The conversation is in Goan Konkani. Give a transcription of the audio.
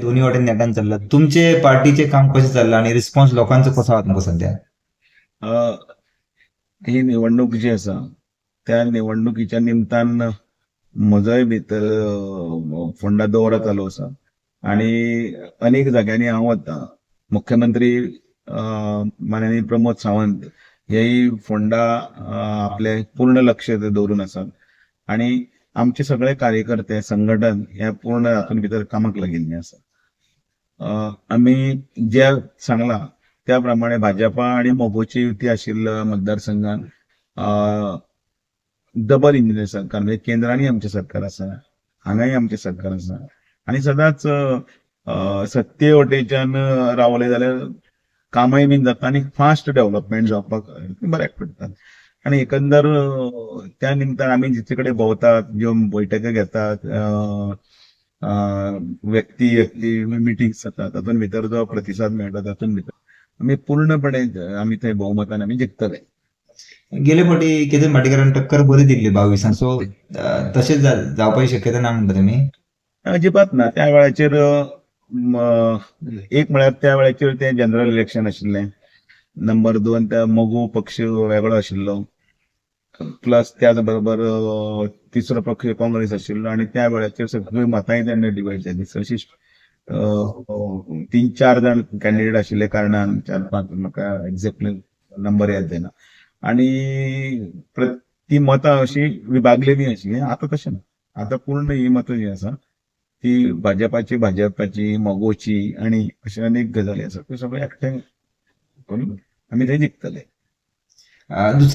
दोन्ही वाटेन नेटान चल्ला. तुमचे पार्टीचे काम कशें चल्लां आनी रिस्पॉन्स लोकांचो कसो आहा तुमकां सध्या? ही निवडणूक जी आसा त्या निवडणुकीच्या निमतान म्हजोय भितर फोंडा दौरा चालू आसा आनी अनेक जाग्यांनी हांव वतां. मुख्यमंत्री माननीय प्रमोद सावंत हेय फोंडा आपले पूर्ण लक्ष दवरून आसात आनी आमचे सगळे कार्यकर्ते संघटन हे पूर्ण हातून भितर कामाक लागिल्ले आसा. आमी जे सांगलां त्या प्रमाणे भाजपा आनी मगोची युती आशिल्ल्या मतदारसंघात डबल इंजिन सरकार, म्हणजे केंद्रांनी आमचें सरकार आसा, हांगाय आमचें सरकार आसा आनी सदांच सत्ते वटेच्यान रावले जाल्यार कामाय बीन जाता आनी फास्ट डेव्हलपमेंट जावपाक बऱ्याक पडटा. आनी एकंदर त्या निमतान आमी जिचे कडेन भोंवतात, ज्यो बैठका घेतात, व्यक्ती व्यक्ती मिटिंग्स जातात, तातूंत भितर जो प्रतिसाद मेळटा तातूंत भितर आमी पूर्णपणे आमी थंय भोवमतान आमी जिखतले. गेले फावटी केतन भाटीकारान टक्कर बरी दिल्ली 22, सो तशेंच जावपाची शक्यता ना म्हणटा तुमी? अजिबात ना. त्या वेळाचेर एक म्हळ्यार त्या वेळाचेर तें जनरल इलेक्शन आशिल्लें, नंबर 2 त्या मगो पक्ष वेगळो आशिल्लो, प्लस त्याच बरोबर तिसरो पक्ष काँग्रेस आशिल्लो आनी त्या वेळाचेर सगळीं मतांय तेन्ना डिवायड जाली. अशी 3-4 जाण कॅन्डिडेट आशिल्ले कारणान, 4-5 म्हाका एक्झॅक्टली नंबर याद जायना, आनी ती मतां अशी विभागलेली आशिल्ली. आतां तशें ना, आतां पूर्ण ही मतां जी आसा ती भाजपाची, भाजपाची, मगोची आनी अशे अनेक गजाली आसा, त्यो सगळे एकठांय करून आमी ते जिखतले.